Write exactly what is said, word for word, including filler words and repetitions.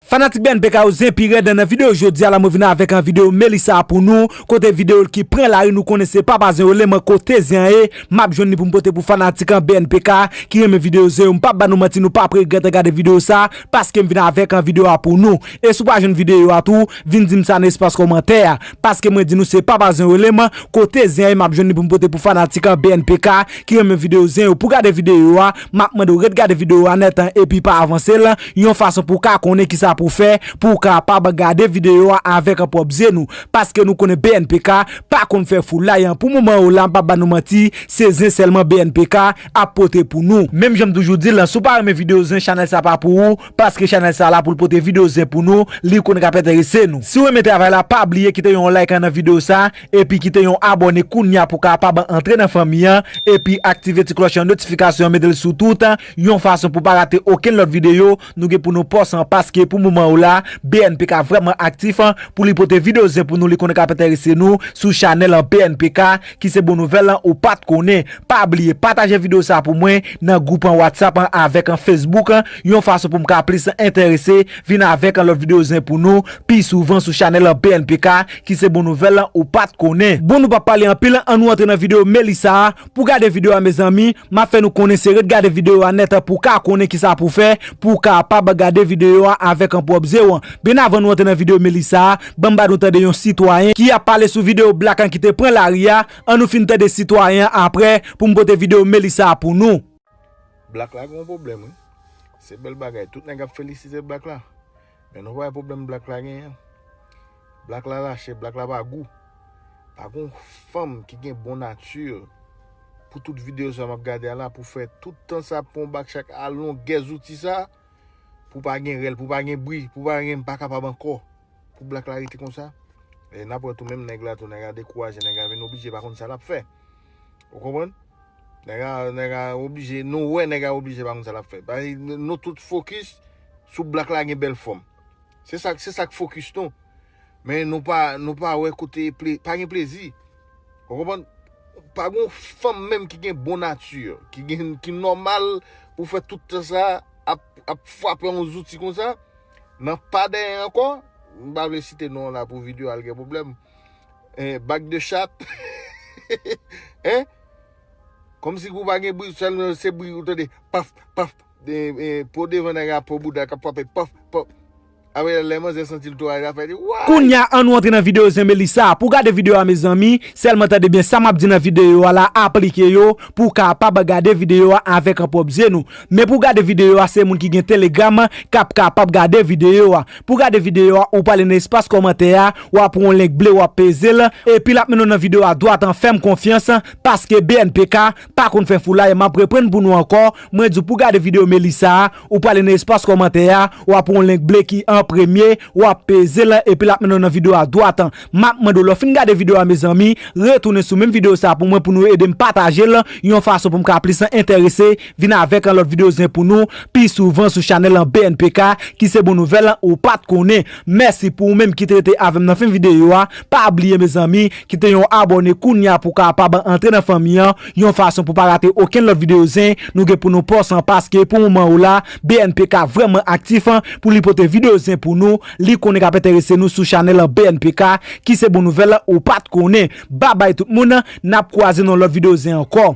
Fanatik B N P K yo, zen pi rèd. Nan videyo jodi a la, mwen vin avèk an videyo Melissa pou nou, kote videyo l ki pran lari, nou konnen se Papa Zen yo, lè mwen kote zen an ye, m ap jwenn li pou m pote pou fanatik an B N P K ki renmen videyo zen yo. M p ap ba nou manti, nou p ap regrèt gade videyo sa, paske m vin avèk an videyo a pou nou. E si w pa jwenn videyo a tou, vin di m sa nan espas kòmantè a, paske mwen di nou se Papa Zen yo, lè mwen kote zen an ye, m ap jwenn li pou m pote pou fanatik an B N P K ki renmen videyo zen yo. Pou gade videyo a, m ap mande w ret gade videyo a nèt an epi pa avanse l, yon fason pou w ka konnen kisa pou w fè pou w kapab gade videyo a avèk an pwòp zye nou. Paske nou konnen B N P K pa konn fè foulay an. Pou moman yo la, m p ap ba nou manti, se zen sèlman B N P K ap pote pou nou. Menm jan m toujou di l, si w pa renmen videyo zen, chanèl sa pa pou ou, paske chanèl sa la pou l pote videyo zen pou nou, li konnen k ap enterese nou. Si w renmen travay la, pa bliye kite yon like nan videyo sa, epi kite yon abòne kounya pou w kapab antre nan fanmi an, epi aktive ti klòch an notifikasyon an, mete l sou tout, yon fason pou w pa rate okenn lòt videyo nou gen pou nou pòs an, paske pou moman yo la, B N P K vrèman aktif pou li pote videyo zen pou nou, li konnen k ap enterese nou sou chanèl an B N P K, ki se bon nouvèl an ou pa t konnen. Pa bliye pataje videyo sa pou mwen nan gwoup an WhatsApp an avèk an Facebook an, yon fason pou m ka plis enterese vin avèk an lòt videyo zen pou nou pi souvan sou chanèl an B N P K, ki se bon nouvèl an ou pa t konnen. Bon, nou p ap pale anpil, ann nou antre nan videyo Melissa a. Pou gade videyo a, mezanmi, m ap fè nou konnen se ret gade videyo a nèt an pou w ka konnen kisa pou w fè pou w kapab gade videyo a avèk an pwòp zye w an. Byen avan nou antre nan videyo Melissa a, ban m ba nou tande yon sitwayen ki ap pale sou videyo Black an ki te pran lari a. Ann nou fin tande sitwayen an aprè pou m pote videyo Melissa a pou nou. Black la gen yon pwoblèm, wi. Se bèl bagay. Tout nèg ap felisite Black la. Men nou pa wè pwoblèm Black la genyen. Black la rache, Black la pa gou. Pa gon fanm ki gen bon nati pou tout videyo sa m ap gade a la, pou fè tout tan sa pou yon bak chak a longè zouti sa, pou pa gen rèl, pou pa gen bri, pou pa gen m pa kapab ankò. Pou Black la rete konsa. E n ap wè tou menm nèg la tou, nèg la dekouraje, nèg la vin oblije pa konn sa l ap fè. Ou konprann? Nèg la, nèg la oblije, nou wè nèg la oblije pa konn sa l ap fè. Paske nou tout fokis sou Black la gen bèl fòm. Se sa, se sa k fokis nou. Men nou pa, nou pa wè kote ple, pa gen plezi. Ou konprann? Pa gen yon fanm menm ki gen bon nati, ki gen, ki nòmal pou fè tout tan sa ap, ap frape yon zouti konsa. Nan pa dèyè ankò, m pa vle site non la pou videyo a al gen pwoblèm. Eh, bak de chat. Hein? Kòmsi pou pa gen bri, sèlman se bri ou tande. Paf, paf. Po devan nèg la, po bouda k ap frape. Paf, paf. Apre lè manzè santi l tou a, l ap fè li wa. Kounya ann nou antre nan videyo zen Melissa a. Pou gade videyo a, mezanmi, sèlman tande byen sa m ap di nan videyo a la, aplike yo pou w kapab gade videyo a avèk an pwòp zye nou. Men pou gade videyo a, se moun ki gen Telegram k ap kapab gade videyo a. Pou gade videyo a, ou prale nan espas kòmantè a, w ap wè yon link ble, w ap peze l, epi l ap mennen w nan videyo a dwat an. Fè m konfyans, paske B N P K pa konn fè foulay. M ap reprann pou nou ankò, mwen di w pou gade videyo Melissa a, ou prale nan espas kòmantè a, w ap wè yon link ble ki an premye, w ap peze l, epi l ap mennen w nan videyo a dwat an. M ap mande w, lè w fin gade videyo a, mezanmi, retounen sou menm videyo sa pou mwen, pou nou ede m pataje l, yon fason pou m ka plis enterese vin avèk an lòt videyo zen pou nou pi souvan sou chanèl an B N P K, ki se bon nouvèl ou pa t konnen. Mèsi pou ou menm ki te rete avè m nan fen videyo a. Pa bliye, mezanmi, kite yon abòne kounya pou w kapab antre nan fanmi an, yon fason pou w pa rate okenn lòt videyo zen nou gen pou nou pòs an, paske pou moman yo la, B N P K vrèman aktif pou li pote videyo zen pou nou, li konnen k ap enterese nou sou chanèl an B N P K, ki se bon nouvèl ou pa t konnen. Babay tout moun, n ap kwaze nan lòt videyo zen ankò.